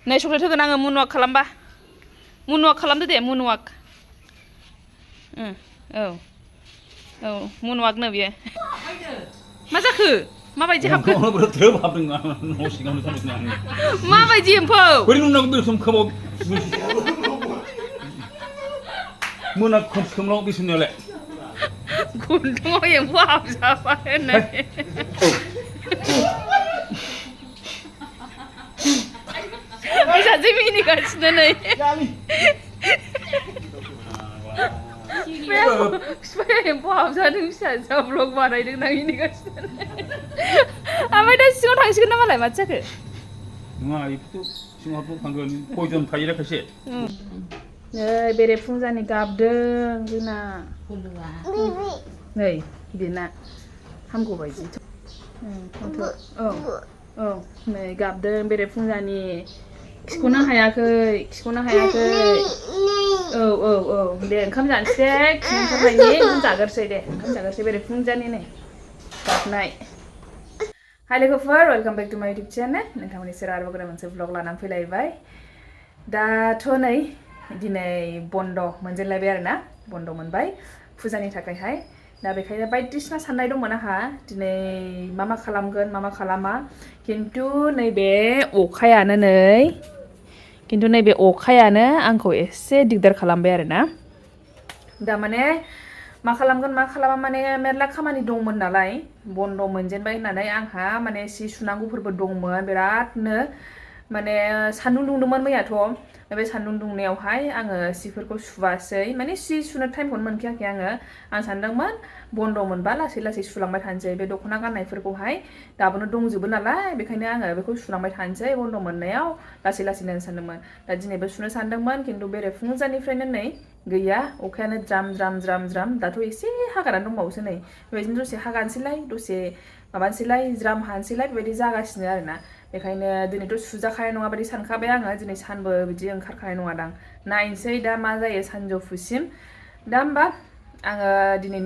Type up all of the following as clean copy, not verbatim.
नै चक्लेट होगोन आङो मुनवाक खालामबा मुनवाक खालामदो दे मुनवाक औ मुनवाकनो बियो मा जाखो माबायदि हाबखो माबायदि एम्फौ मोना खोमलाव बिसनायालाय गुदुङाव एम्फौ हाबजाबाय होननानै सासे मिनिगासिनो नै बिफाया एम्फौ हाबजादों फिसा ब्लग बानायदों ना मिनिगासिनो ओमफ्राय दा सिङाव थांसिगोन ना मालाय माथो जाखो नङा बेखौथ' सिङाव थांगोन पयजन थायोना खायसे नै बेरे फुंजानि गाबदों जोंना नै बेना हामगौ बायदि औ नै गाबदों बेरे फुंजानि खिख'नो हायाखै औ दे ओंखाम जानोसै दे खिनो ओंखारनायनि ओंखाम जागोरसै दे ओंखाम जागोरसै बेरे फुंजानि नै गाबनाय हाय लोगोफोर वेलकाम बेक टु माय इउटुब चेनेल नोंथांमोननि सेराव आरोबाव गोदान मोनसे ब्लग लानानै फैलायबाय दाथ' नै दिनै बन्द मोनजेनलायबाय आरोना बन्द मोनबाय फुजानि थाखायहाय दा बेखायनो बायदिसिना साननाय दंमोन आंहा दिनै मा खालामगोन मा खालामा खिन्थु नैबे अखायानो आंखौ एसे दिगदार खालामबाय आरोना दा माने मा खालामगोन मा खालामा माने मेरला खामानि दंमोन नालाय बन्द मोनजेनबाय होननानै आंहा माने सि सुनांगौफोरबो दंमोन बिरादनो माने सान्दुं दुंदोंमोन मैयाथ' बे सान्दुं दुंनायावहाय आङो सिफोरखौ सुवासै माने सि सुनो टाइमखौनो मोनखायाखै आं सानदोंमोन बन्द मोनबा लासै सुलांबाय थानोसै बे दख'ना गाननायफोरखौहाय दाबोनो दंजोबो नालाय बेखायनो आङो बेखौ सुलांबाय थानोसै बन्द मोननायाव लासैनो सानदोंमोन दा दिनैबो सुनो सानदोंमोन खिन्थु बेरे फुंजानिफ्रायनो नै गैया अखायानो ज्राम दाथ' एसे हागानानै दंबावोसो नै बेबायदिनो दसे हागानोसैलाय दसे माबानोसैलाय ज्राम हानोसैलाय बेबायदि जागासिनो आरोना बेखायनो दिनैथ' सुजाखानाय नङा बायदि सानखाबाय आङो दिनै सानबो बिदि ओंखारखानाय नङादां नायनोसै दा मा जायो सानजौफुसिम दा होमबा आङो दिनै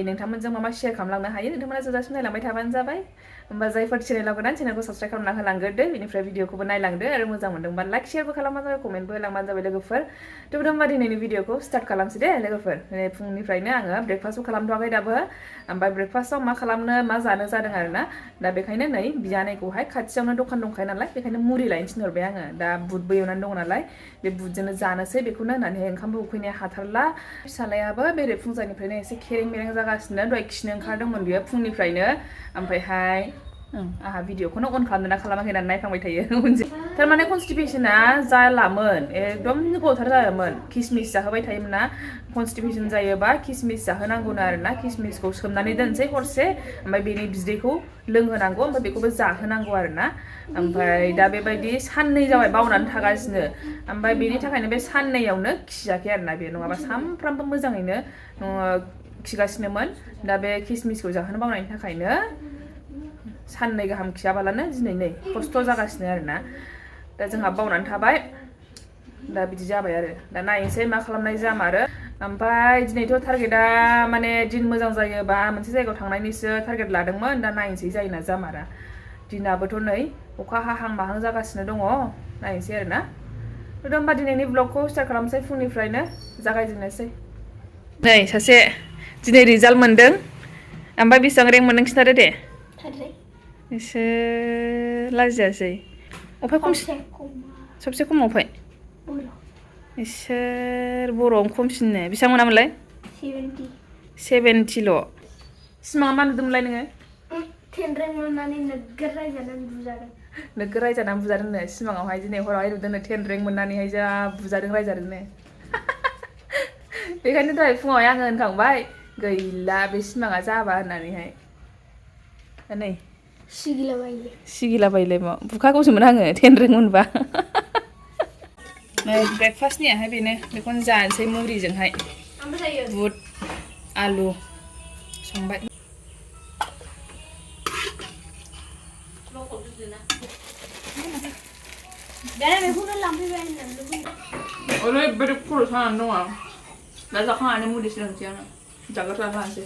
नोंथांमोनजों मा शेयार खालामलांनो हायो नोंथांमोना जोजासिम नायलांबाय थाबानो जाबाय होमबा जायफोर चेनेलाव गोदान चेनेलखौ साबस्क्राइब खालामना होलांग्रोदो बेनिफ्राय भिडिअखौबो नायलांदो आरो मोजां मोनदोंबा लाइक शेयारबो खालामबानो जाबाय कमेन्टबो होलांबानो जाबाय लोगोफोर थ' होमबा दिनैनि भिडिअखौ स्टार्ट खालामसै दे लोगोफोर फुंनिफ्रायनो आङो ब्रेकफास्टबो खालामथ'वाखै दाबो ओमफ्राय ब्रेकफास्टआव मा खालामनो मा जानो जादों आरोना दा बेखायनो नै बियानैखौहाय खाथियावनो दखान दंखायो नालाय बेखायनो मुरि लायनो थिनहरबाय आङो दा बुटबो एवनानै दङ नालाय बे बुटजोंनो जानोसै बेखौनो होननानै ओंखामबो उखैनाया हाथारला फिसालायाबो बेरे फुंजानिफ्रायनो एसे खेरें मेरें जागासिनो दहाय खिनो ओंखारदोंमोन बियो फुंनिफ्रायनो ओमफ्रायहाय आंहा भिडिअखौनो अन खालामदोंना खालामाखै होननानै नायखांबाय थायो थारमाने कनस्टिपेसना जालामोन एकदम गोबावथार जायोमोन किसमिस जाहोबाय थायोमोन ना कनस्टिपेसन जायोबा किसमिस जाहोनांगौनो आरोना किसमिसखौ सोमनानै दोनसै हरसे ओमफ्राय बेनि बिदैखौ लोंहोनांगौ ओमफ्राय बेखौबो जाहोनांगौ आरोना ओमफ्राय दा बेबायदि साननै जाबाय बावनानै थागासिनो ओमफ्राय बेनि थाखायनो बे साननैयावनो खियाखै आरोना बे नङाबा सानफ्रामबो मोजाङैनो खिगासिनोमोन दा बे किसमिसखौ जाहोनो बावनायनि थाखायनो साननै गाहाम खियाबालानो दिनै नै खस्थ' जागासिनो आरोना दा जोंहा बावनानै थाबाय दा बिदि जाबाय आरो दा नायनोसै मा खालामनाय जामारो ओमफ्राय दिनैथ' टारगेटआ माने दिन मोजां जायोबा मोनसे जायगायाव थांनायनिसो टारगेट लादोंमोन दा नायनोसै जायोना जामारा दिनाबोथ' नै अखा हाहां माहां जागासिनो दङ नायनोसै आरोना थ' होमबा दिनैनि ब्लगखौ स्टार्ट खालामसै फुंनिफ्रायनो जागायजेननोसै नै सासे दिनै रिजाल्ट मोनदों ओमफ्राय बेसेबां रेंक मोनदों खिन्थादो दे एसे लाजियासै अफाय सबसे खम अफाय इसोर बर'आवनो खमसिननो बेसेबां मोनामोनलाय 70ल' सिमाङा मा नुदोंमोनलाय नोङो 10 रेंक मोननानै नोगोर रायजानानै बुजादोंनो सिमाङावहाय दिनै हरावहाय नुदोंनो 10 रेंक मोननानैहाय जा बुजादों रायजादोंनो बेखायनो दहाय फुङावहाय आङो होनखांबाय गैला बे सिमाङा जाबा होननानैहाय नै सिगिलाबायलाय मा बुखागौसोमोन आङो 10 रेंक मोनबा नै ब्रेकफास्टनियाहाय बेनो बेखौनो जानोसै मुरिजोंहाय बुट आलु संबाय ओरैबायदि खर' सानानै दङ दा जाखांनानै मुलिसो लोंसै आङो जाग्रोना लानोसै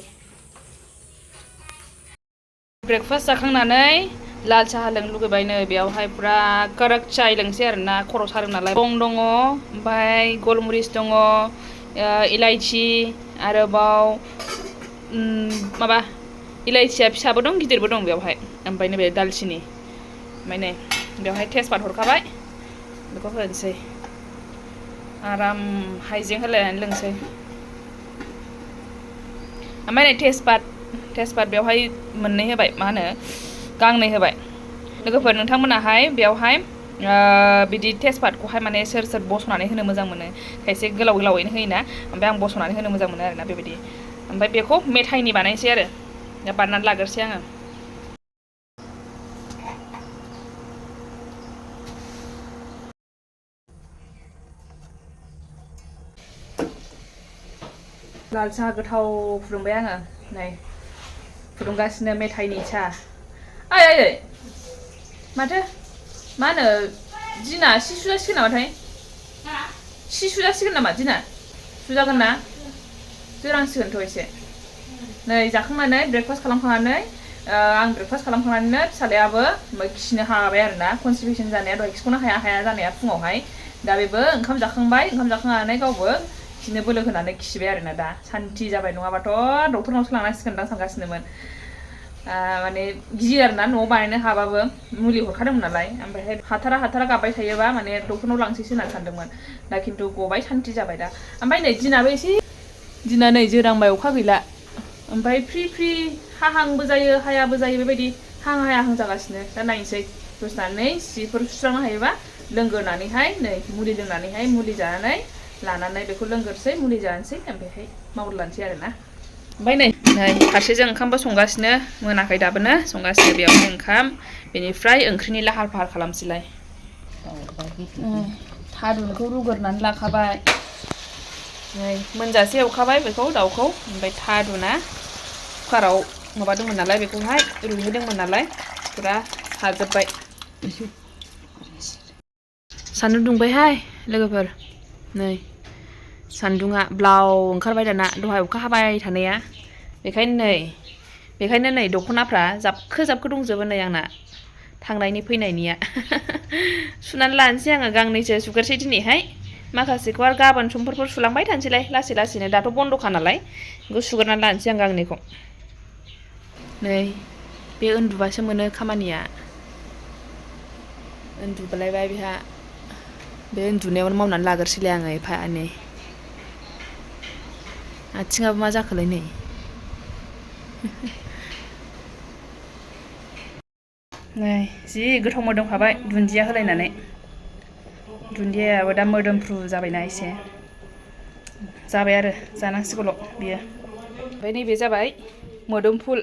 ब्रेकफास्ट जाखांनानै लाल साहा लोंनो लुगैबायनो बेयावहाय पुरा काराक चाय लोंसै आरोना खर' सादों नालाय बं दङ ओमफ्राय गलमरिस दङ इलाइचि आरोबाव माबा इलाइचिया फिसाबो दं गिदिरबो दं बेयावहाय ओमफ्राय नैबे दालचिनि ओमफ्राय नै बेवहाय तेजपात हरखाबाय बेखौ होनोसै आराम हाइजें होलायनानै लोंसै ओमफ्राय नै तेजपात बेवहाय मोननै होबाय मा होनो गांनै होबाय लोगोफोर नोंथांमोनाहाय बेवहाय बिदि तेजपातखौहाय माने सोर सोर बस'नानै होनो मोजां मोनो खायसे गोलाव गोलावैनो होयोना ओमफ्राय आं बस'नानै होनो मोजां मोनो आरोना बेबायदि ओमफ्राय बेखौ मेथाइनि बानायनोसै आरो दा बानायनानै लाग्रोसै आङो लाल साहा गोथाव फुदुंबाय आङो नै फुदुंगासिनो मेथाइनि साहा ओइ माथो मा होनो दिना सि सुजासिगोन नामाथाय सि सुजासिगोन नामा दिना सुजागोन ना जोरांसिगोनथ' एसे नै जाखांनानै ब्रेकफास्ट खालामखांनानै आं ब्रेकफास्ट खालामखांनानैनो फिसालायाबो खिनो हाबाय आरोना कनस्टिपेसन जानाया दहाय खिख'नो हाया जानाया फुङावहाय दा बेबो ओंखाम जाखांनानै गावबो खिनो बोलो होनानै खिबाय आरोना दा सान्थि जाबाय नङाबाथ' डक्टरनावसो लांनांसिगोनदां सानगासिनोमोन माने गियो आरोना न'आव बानायनो हाबाबो मुलि हरखादोंमोन नालाय ओमफ्रायहाय हाथारा गाबबाय थायोबा माने डक्टरनाव लांसैसो होननानै सानदोंमोन दा खिन्थु गबाय सान्थि जाबाय दा ओमफ्राय नै दिनाबो एसे दिना नै जोरांबाय अखा गैला ओमफ्राय फ्रि हाहांबो जायो हायाबो जायो बेबायदि हाहां जागासिनो दा नायनोसै दसेनानै सिफोर सुस्रांनो हायोबा लोंगोरनानैहाय नै मुलि लोंनानैहाय मुलि जानानै लानानै बेखौ लोंगोरसै मुलि जानोसै ओमफ्रायहाय मावलानोसै आरोना ओमफ्राय नै फारसेजों ओंखामबो संगासिनो मोनाखै दाबोनो संगासिनो बेयावहाय ओंखाम बेनिफ्राय ओंख्रिनि लाहार फाहार खालामसैलाय थारुनखौ रुगोरनानै लाखाबाय नै मोनजासे एवखाबाय बेखौ दाउखौ ओमफ्राय थारुना कुकाराव माबादोंमोन नालाय बेखौहाय रुइहोदोंमोन नालाय फुरा साजोब्बाय सान्दुं दुंबायहाय लोगोफोर नै सान्दुङा ब्लाव ओंखारबाय दाना दहाय अखा हाबाय थानाया बेखायनो नै दख'नाफ्रा जाबखो दंजोबो नै आंना थांनायनि फैनायनिया सुनानै लानोसै आङो गांनैसो सुगारसै दिनैहाय माखासेखौ आरो गाबोन समफोरफोर सुलांबाय थानोसैलाय लासैनो दाथ' बन्द'खा नालाय बेखौ सुगारनानै लानोसै आं गांनैखौ नै बे उन्दुबासो मोनो खामानिया उन्दुलायबाय बेहा बे उन्दुनायावनो मावनानै लाग्रोसैलाय आङो एफा एनै आथिङाबो मा जाखोलाय नै नै जि गोथाव मोदोमखाबाय दुन्दिया होलायनानै दुन्दियायाबो दा मोदोमफ्रु जाबायना एसे जाबाय आरो जानांसिगौल' बियो ओमफ्राय नैबे जाबाय मोदोमफुल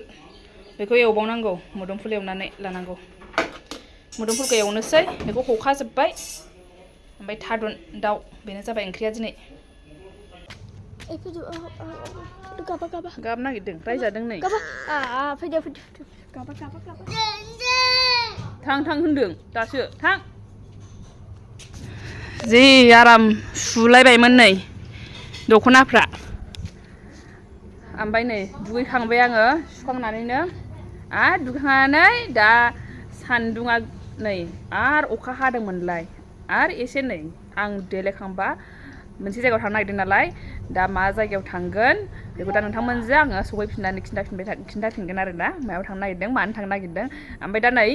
बेखौ एवबावनांगौ मोदोमफुल एवनानै लानांगौ मोदोमफुलखौ एवनोसै बेखौ हखाजोब्बाय ओमफ्राय थारुन दाउ बेनो जाबाय ओंख्रिया दिनै गाब नागिरदों रायजादों नै थां होनदों दासो थां जि आराम सुलायबायमोन नै दख'नाफ्रा ओमफ्राय नै दुगैखांबाय आङो सुखांनानैनो आरो दुगैखांनानै दा सान्दुङा नै आरो अखा हादोंमोनलाय आरो एसे नै आं देलायखांबा मोनसे जायगायाव थांनो नागिरदों नालाय दा मा जायगायाव थांगोन बेखौ दा नोंथांमोनजों आङो सफैफिननानै खिन्थाफिनगोन आरोना मायाव थांनो नागिरदों मानो थांनो नागिरदों ओमफ्राय दा नै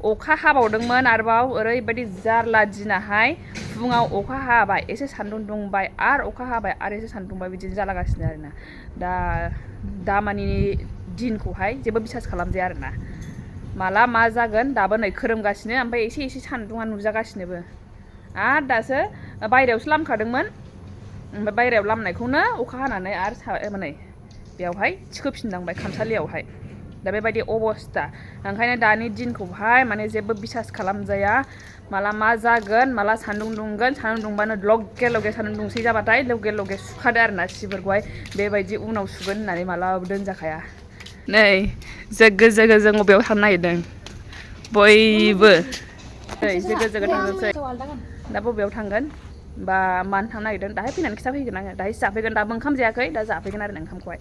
अखा हाबावदोंमोन आरोबाव ओरैबायदि जारला दिनाहाय फुङाव अखा हाबाय एसे सान्दुं दुंबाय आरो अखा हाबाय आरो एसे सान्दुं दुंबाय बिदिनो जालागासिनो आरोना दामानि दिनखौहाय जेबो बिसास खालामजाया आरोना माला मा जागोन दाबो नै खोरोमगासिनो ओमफ्राय एसे सान्दुङा नुजागासिनोबो आरो दासो बायहेरायावसो लामखादोंमोन ओमफ्राय बायहेरायाव लामनायखौनो अखा हानानै आरो नै बेयावहाय थिखोफिननांबाय खामसालियावहाय दा बेबायदि अबस्था ओंखायनो दानि दिनखौहाय माने जेबो बिसास खालामजाया माला मा जागोन माला सान्दुं दुंगोन सान्दुं दुंबानो लगे सान्दुं दुंसै जाबाथाय लगे सुखादो आरोना सिफोरखौहाय बेबायदि उनाव सुगोन होननानै मालाबाबो दोनजाखाया नै जोगो जों बबेयाव थांनो नागिरदों बयबो नै जोगो थांनोसै दा बबेयाव थांगोन बा मानो थांनो नागिरदों दाहाय फैनानै खिथाफैगोन आङो दाहाय जाफैगोन दाबो ओंखाम जायाखै दा जाफैगोन आरो ओंखामखौहाय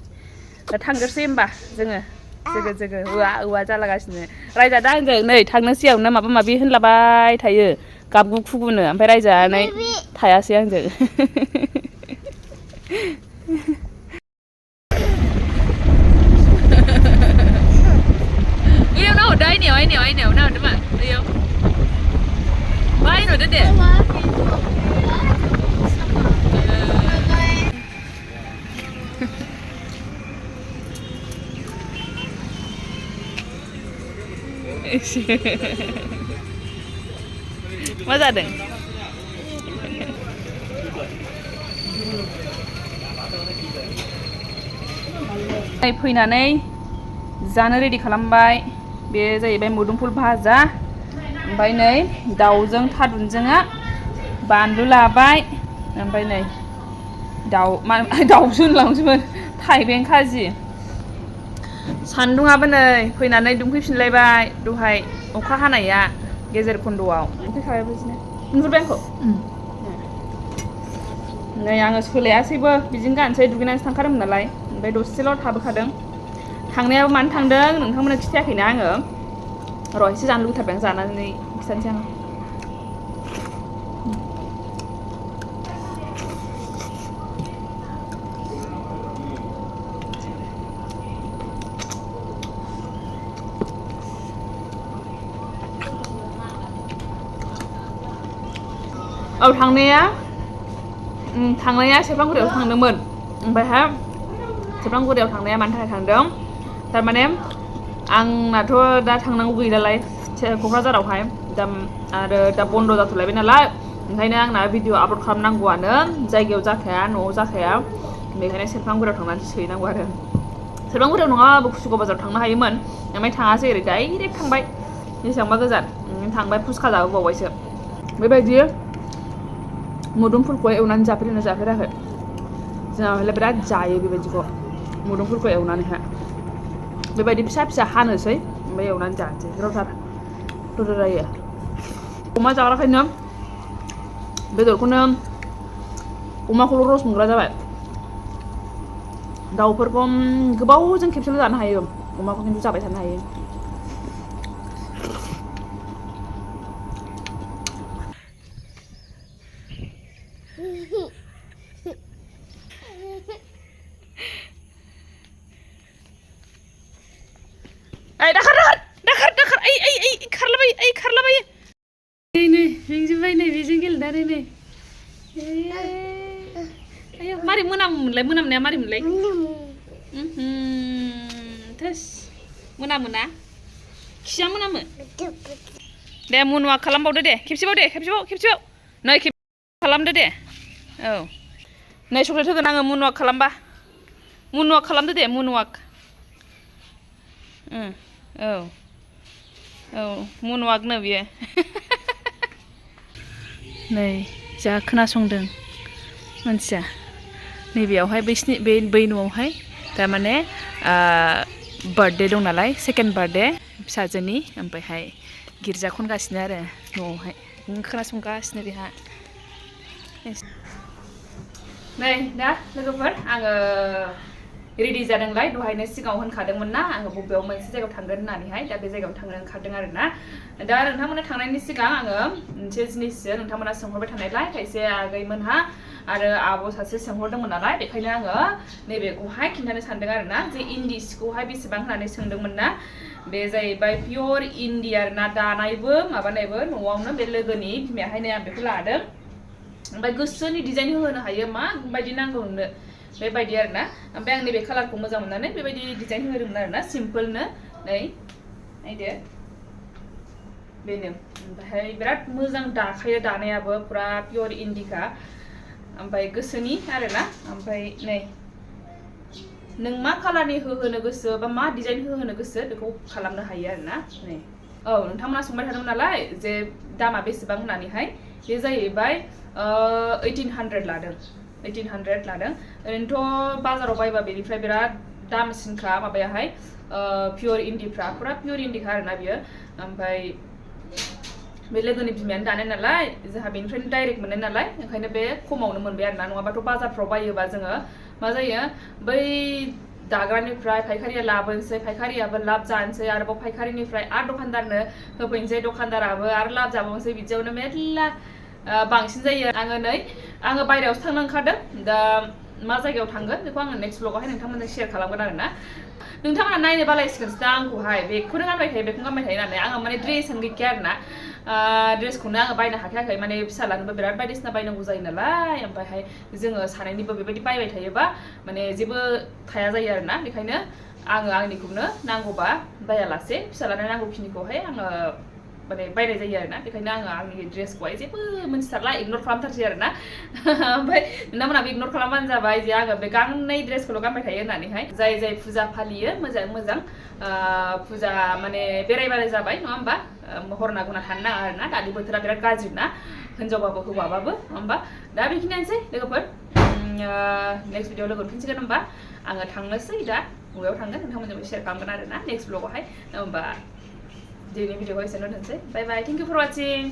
दा थांग्रोसै होमबा जोङो जोगो औवा जालागासिनो रायजादा आंजों नै थांनो सिगाङावनो माबा माबि होनलाबाय थायो गाबगु खुगुनो ओमफ्राय रायजानानै थायासै आंजों Yêu nó ở đây nèo, ai nèo nào đúng không? Yêu. Bay rồi đấy để. मा जादों? फैनानै जानो रेडि खालामबाय बे जाहैबाय मोदोमफुल भाजा ओमफ्राय नै दाउजों थादुनजोंआ बानलु लाबाय ओमफ्राय नै दाउसो होनलांसैमोन थाइबें खाजि सान्दुङाबो नै फैनानै दुंफैफिनलायबाय दहाय अखा हानाया गेजेर खन्द'आव फैखाबाय बिदिनो नुहुरबाय आंखौ नै आङो सोलायासैबो बिदिनो गानसै दुगैनानैसो थांखादोंमोन नालाय ओमफ्राय दसेल' थाबोखादों थांनायाबो मानो थांदों नोंथांमोननो खिथायाखैना आङो र' एसे जानो लुगैथारबाय आं जानानै खिथानोसै आं औ थांनाया सेरफांगुरियाव थांदोंमोन ओमफ्रायहाय सेरफांगुरियाव थांनाया मानि थाखाय थांदों थारमाने आंनाथ' दा थांनांगौ गैलालाय क'क्राझारावहाय आरो दा बन्द' जाथ'लायबाय नालाय ओंखायनो आंना भिडिअ आपल'ड खालामनांगौआनो जायगायाव जाखाया न'आव जाखाया बेखायनो सेरफांगुरियाव थांनानै सहैनांगौ आरो सेरफांगुरियाव नङाबाबो कुसुगा बाजाराव थांनो हायोमोन ओमफ्राय थाङासै ओरै डाइरेक्ट थांबाय बेसेबांबा गोजान थांबाय फुसखा जाबोबावबायसो बेबायदि मोदोमफुलखौ एवनानै जाफेराखै जोंहा हले बिराद जायो बेबायदिखौ मोदोमफुलखौ एवनानैहाय बेबायदि फिसा फिसा हानोसै ओमफ्राय एवनानै जानोसै गोथाव जायो अमा जाग्राखायनो बेदरखौनो अमाखौल' रस मोनग्रा जाबाय दाउफोरखौ गोबावजों खेबसेल' जानो हायो अमाखौ खिन्थु जाबाय थानो हायो दाखार खारलाबायो नै मेंजोब्बाय नै बेजों गेलेनानै नै आयौ मारै मोनामनाया मारै मोनलाय थोस मोनामोना खिया मोनामो दे मुनवाक खालामबावदो दे खेबसेबाव नै खालामदो दे औ नै चक्लेट होगोन आङो मुनवाक खालामबा मुनवाक खालामदो दे मुनवाक औ मुनवाकनो बियो नै जा खोनासंदों मानसिया नैबेयावहाय बै न'आवहाय थारमाने बार्थडे दं नालाय सेकेन्ड बार्थडे फिसाजोनि ओमफ्रायहाय गिर्जा खनगासिनो आरो न'आवहाय खोनासंगासिनो बेहा नै दा लोगोफोर आङो रेडि जादोंलाय दहायनो सिगाङाव होनखादोंमोन ना आङो बबेयाव मोनसे जायगायाव थांगोन होननानैहाय दा बे जायगायाव थांनो ओंखारदों आरो ना दा नोंथांमोना थांनायनि सिगां आङो मोनसे जिनिससो नोंथांमोना सोंहरबाय थानायलाय खायसे आगैमोनहा आरो आब' सासे सोंहरदोंमोन नालाय बेखायनो आङो नैबेखौहाय खिन्थानो सानदों आरो ना जे इन्दि सिखौहाय बेसेबां होननानै सोंदोंमोन ना बे जाहैबाय पियर इन्दि आरो ना दानायबो माबानायबो न'आवनो बे लोगोनि बिमायाहायनो आं बेखौ लादों ओमफ्राय गोसोनि डिजाइन होनो हायो माबायदि नांगौ नोंनो बेबायदि आरो ना ओमफ्राय आं नैबे कालारखौ मोजां मोननानै बेबायदि डिजाइन होदोंमोन आरो ना सिम्पोलनो नै नायदो बेनो ओमफ्राय बिराद मोजां दाखायो दानायाबो पुरा पियर इन्दिखा ओमफ्राय गोसोनि आरो ना ओमफ्राय नै नों मा कालारनि होहोनो गोसो बा मा डिजाइन होहोनो गोसो बेखौ खालामनो हायो आरो ना नै औ नोंथांमोना सोंबाय थादोंमोन नालाय जे दामा बेसेबां होननानैहाय बे जाहैबाय 1800 लादों ओरैनोथ' बाजाराव बायबा बेनिफ्राय बिराद दामसिनखा माबायाहाय पियर इन्दिफ्रा पुरा पियर इन्दिखा आरोना बियो ओमफ्राय बे लोगोनि बिमायानो दानाय नालाय जोंहा बेनिफ्रायनो डाइरेक्ट मोननाय नालाय ओंखायनो बे खमावनो मोनबाय आरोना नङाबाथ' बाजारफ्राव बायोबा जोङो मा जायो बै दाग्रानिफ्राय फायखारिया लाबोनोसै फायखारियाबो लाब जानोसै आरोबाव फायखारिनिफ्राय आरो दखानदारनो होफैनोसै दखानदाराबो आरो लाब जाबावनोसै बिदियावनो मेरला बांसिन जायो आङो बायरायावसो थांनो ओंखारदों दा मा जायगायाव थांगोन बेखौ आङो नेक्स्ट ब्लगावहाय नोंथांमोनजों शेयार खालामगोन आरोना नोंथांमोना नायनो बालायसिगोनसो दा आंखौहाय बेखौनो गानबाय थायो बेखौनो गानबाय थायो होननानै आङो माने ड्रेसआनो गैखाया आरोना ड्रेसखौनो आङो बायनो हाखायाखै माने फिसालानोबो बिराद बायदिसिना बायनांगौ जायो नालाय ओमफ्रायहाय जोङो सानैनिबो बेबायदि बायबाय थायोबा माने जेबो थाया जायो आरोना बेखायनो आङो आंनिखौनो नांगौबा बायालासे फिसालानो नांगौखिनिखौहाय आङो माने बायनाय जायो आरोना बेखायनो आङो आंनि ड्रेसखौहाय जेबो मोनथिथारला इगनर खालामथारसै आरोना ओमफ्राय नोंथांमोनाबो इगनर खालामबानो जाबाय जे आङो बे गांनै ड्रेसखौल' गानबाय थायो होननानैहाय जाय फुजा फालियो मोजां फुजा माने बेरायबानो जाबाय नङा होमबा हरना गुना थानो नाङा आरोना दानि बोथोरा बिराद गाज्रि ना हिनजावबाबो हौवाबाबो नङा होमबा दा बेखिनियानोसै लोगोफोर नेक्स्ट भिडिअ लोगो मोनफिनसिगोन होमबा आङो थांनोसै दा बबेयाव थांगोन नोंथांमोनजोंबो शेयार खालामगोन आरोना नेक्स्ट ब्लगावहाय होमबा दिनैनि भिडिअखौ एसेनो दोनसै बाय बाय थेंक इउ फर वाचिं